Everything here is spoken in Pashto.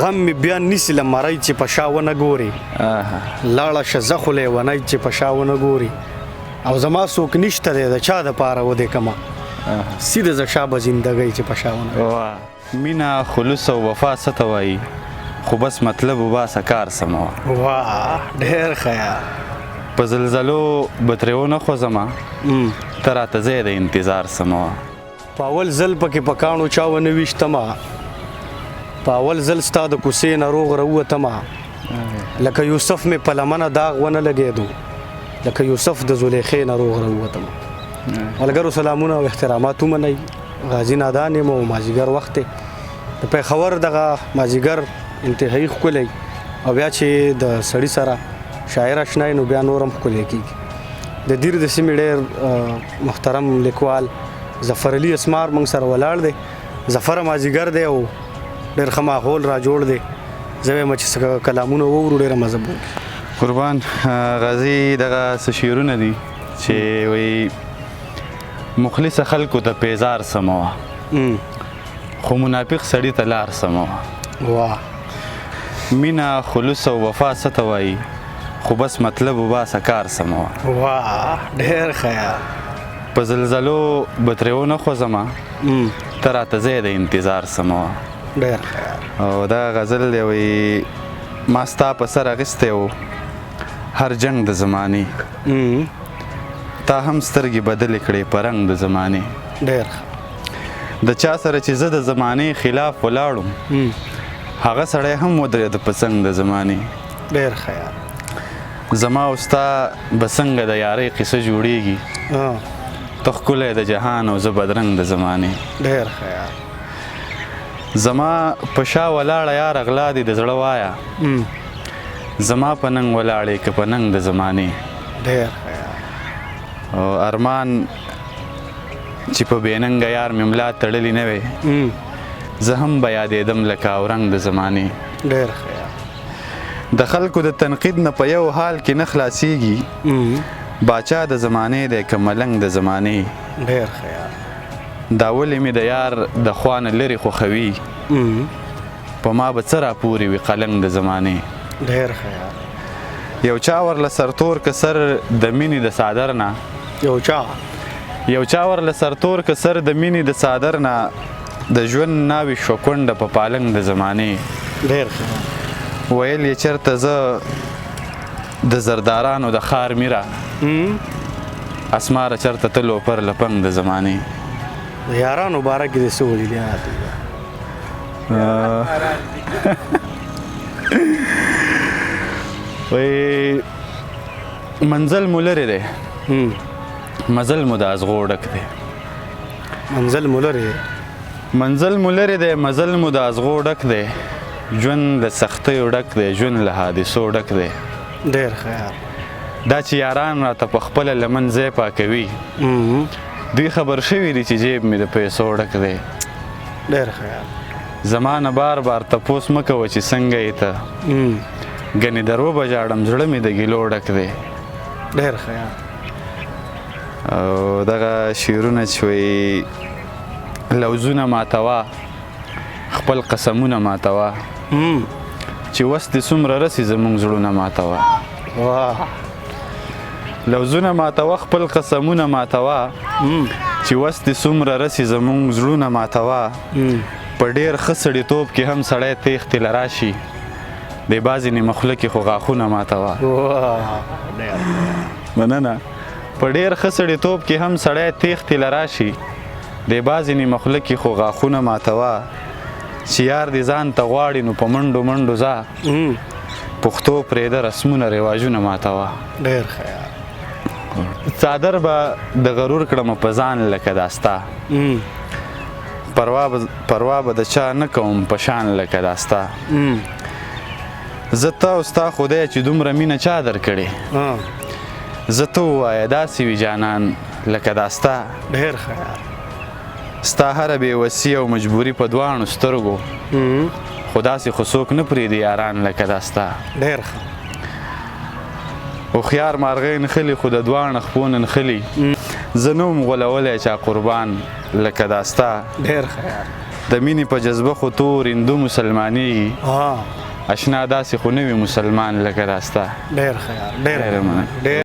غم مې بیا نیسي له مرۍ چې په شا ونه ګوري، لاړه شه زه خو لیونی چې په شا ونه ګوري، او زما څوک نشته دی د چا دپاره ودې کمه، سیده زه شا به زندګۍ چې په شا ونه. مینه خلوص او وفا څه ته وایي، خو بس مطلب وباسه کار سموه. واه ډېر ښه یار. په زلزلو به ترې ونه خوځمه، ته راته ځای د انتظار سموه. په اول ځل پکې په کاڼو چا ونه ویشتمه، په اول ځل ستا د کوڅې نه روغ راووتمه، لکه یوسف مې په لمنه داغ ونه لګېدو، لکه یوسف د زلیخې نه روغ راووتمه. ملګرو سلامونه او احترامات ومنئ. غازي نادان یم او مازیګر وخت دی. د پېښور دغه مازیګر انتهایی ښکلی، او بیا چې د سړي سره شاعر اشنا نو بیا نور هم ښکلی کېږي. د دیر د سیمې ډېر محترم لیکوال ظفر علي اسمار موږ سره ولاړ دی. ظفر مازیګر دی او ډېر ښه ماحول را جوړ دی. زه وایم چې څه کلامونه واورو ډېره مزه به وکړي. قربان غازي، دغه څه شعرونه دي چې وایي مخلص خلکو ته پیزار سموه، خو منافق سړي ته لار سموه. واه. مینه خلوص او وفا څه ته وایي، خو بس مطلب وباسه کار سموه. واه ډېر ښه یار. په زلزلو به ترې ونه خوځمه، ته راته ځای د انتظار سموه. ډېر ښه یار. او دا غزل دی وایي ما ستا په سر اخیستی و هر جنګ د زمانې، تا هم سترګې بدلې کړې په رنګ د زمانې. ډېر ښه. د چا سره چې زه د زمانې خلاف ولاړم، هغه سړی هم ودرېده په څنګ د زمانې. ډېر ښه یار. زما او ستا به څنګه د یارۍ قصه جوړیږي، ته ښکلی د جهان او زه بدرنګ د زمانې. ډېر ښه یار. زما په شا ولاړه یاره غلا دې د زړه وایه، زما په ننګ ولاړې که په ننګ د زمانې. ډېر ښه یار. او ارمان چې په بې ننګه یار مې ملا تړلې نه وی، زه هم به یادېدم لکه اورنګ د زمانې. ډېر ښه یار. د خلکو د تنقید نه په یو حال کې نه خلاصیږي، باچا د زمانې دی که ملنګ د زمانې. ډېر ښه یار. دا ولې مې د یار د خوا نه لرې خوښوي، په ما به څه راپورې وي قلنګ د زمانې. ډېر ښه یار. یو چا ورله سرتور که سر د مینې د څادر نه، یو چا ورله سرتور که سر د مینې د څادر نه، د ژوند ناوې شوه کونډه په پالنګ د زمانې. ډېر ښه. ویل یې چېرته زه د زردارانو د ښار میره، اسماره چېرته ته لوپر لپنګ د زمانې. د یارانو باره کې دې څه ویلي؟ وایي منزل مو لرې دی، مزل مو د ازغو ډک دی. منزل مو لرې دی، منزل مو لرې دی، مزل مو د ازغو ډک دی، ژوند له سختیو ډک دی، ژوند له حادثو ډک دی. ډېر ښه یار. دا چې یاران راته په خپله لمن ځای پاکوي، دوی خبر شوي دي چې جیب مې د پیسو ډک دی. ډېر ښه یار. زما نه بار بار تپوس مه کوه چې څنګه یې ته، ګنې در وبه ژاړم زړه مې د ګیلو ډک دی. ډېر ښه یار. او دغه شعرونه چې وایي لوزونه ماتوه خپل قسمونه ماتوه، چې وس دې څومره رسي زموږ زړونه ماتوه. واه. لوزونه ماتوه خپل قسمونه ماتوه، چې وس دې څومره رسي زموږ زړونه ماتوه. په ډېر ښه سړیتوب کې هم سړی تېښتې له راشي، د بعضې نیمه خوله کې خو غاښونه ماتوه. مننه. په ډېر ښه سړیتوب کې هم سړی تېښتې له راشي، د بعضې نیمه خوله کې خو غاښونه ماتوه. چې یار دې ځان ته غواړي نو په منډو منډو ځه، پښتو پرېده رسمونه رواجونه ماتوه. ډېر ښه یار. څادر به د غرور کړمه په ځان لکه دا ستا، پروا به د چا نه کوم په شان لکه دا ستا. زه ته او ستا خدای چې دومره مینه چا درکړې، زه ته ووایه داسې وي جانان لکه دا ستا. ډېر ښه یار. ستا هره بېوسي او مجبوري په دواړو سترګو، خو داسې خو څوک نه پرېږدي یاران لکه دا ستا. ډېر ښه. هوښیار مارغۍ نښلي خو د دواړو خپو نه نښلي، زه نه وم غولولی چا قربان لکه دا ستا. ډېر ښه یار. د مینې په جذبه خو تور هندو مسلمانېږي. ها. اشنا داسې خو نه وي مسلمان لکه دا ستا. ډیر ښه یار، ډیر. ډېره مننه. ډیر.